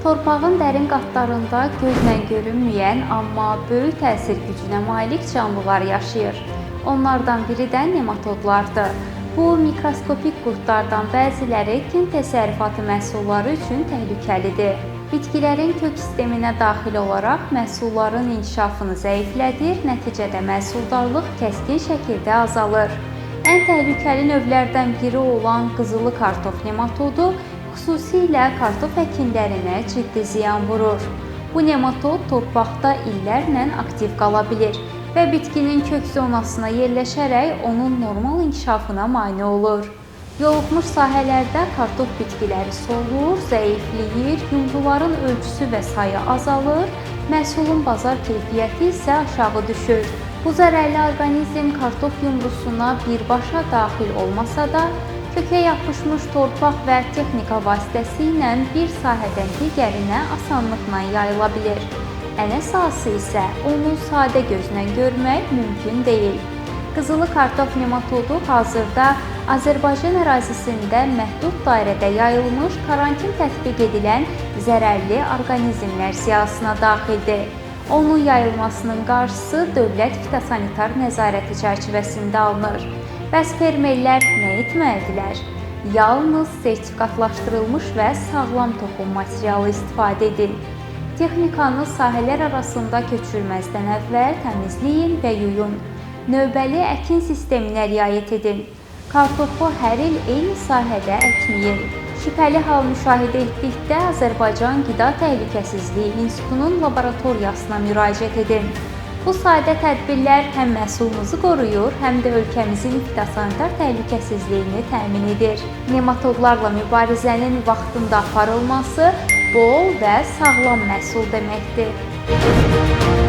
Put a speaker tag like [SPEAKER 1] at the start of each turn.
[SPEAKER 1] Torpağın dərin qatlarında gözlə görünməyən, amma böyük təsir gücünə malik canlılar yaşayır. Onlardan biri də nematodlardır. Bu mikroskopik qurdlardan bəziləri kənd təsərrüfatı məhsulları üçün təhlükəlidir. Bitkilərin kök sisteminə daxil olaraq məhsulların inkişafını zəiflədir, nəticədə məhsuldarlıq kəskin şəkildə azalır. Ən təhlükəli növlərdən biri olan qızılı kartof nematodu xüsusilə kartof əkinlərinə ciddi ziyan vurur. Bu nematod torpaqda illərlə aktiv qala bilir və bitkinin kök zonasına yerləşərək onun normal inkişafına mane olur. Yoluxmuş sahələrdə kartof bitkiləri solur, zəifləyir, yumruların ölçüsü və sayı azalır, məhsulun bazar keyfiyyəti isə aşağı düşür. Bu zərərli orqanizm kartof yumrusuna birbaşa daxil olmasa da, kökə yapışmış torpaq və texnika vasitəsilə bir sahədən digərinə asanlıqla yayıla bilir. Ən əsası isə onu sadə gözlə görmək mümkün deyil. Qızılı kartof nematodu hazırda Azərbaycan ərazisində məhdud dairədə yayılmış, karantin tətbiq edilən zərərli orqanizmlər siyahısına daxildir. Onun yayılmasının qarşısı dövlət fitosanitar nəzarəti çərçivəsində alınır. Bəs fermerlər nə etməlidirlər? Yalnız sertifikatlaşdırılmış və sağlam toxum materialı istifadə edin. Texnikanı sahələr arasında köçürməzdən əvvəl təmizləyin və yuyun. Növbəli əkin sisteminə riayət edin. Kartofu hər il eyni sahədə əkməyin. Şübhəli hal müşahidə etdikdə Azərbaycan Qida Təhlükəsizliyi İnstitutunun laboratoriyasına müraciət edin. Bu sadə tədbirlər həm məhsulunuzu qoruyur, həm də ölkəmizin fitosanitar təhlükəsizliyini təmin edir. Nematodlarla mübarizənin vaxtında aparılması bol və sağlam məhsul deməkdir.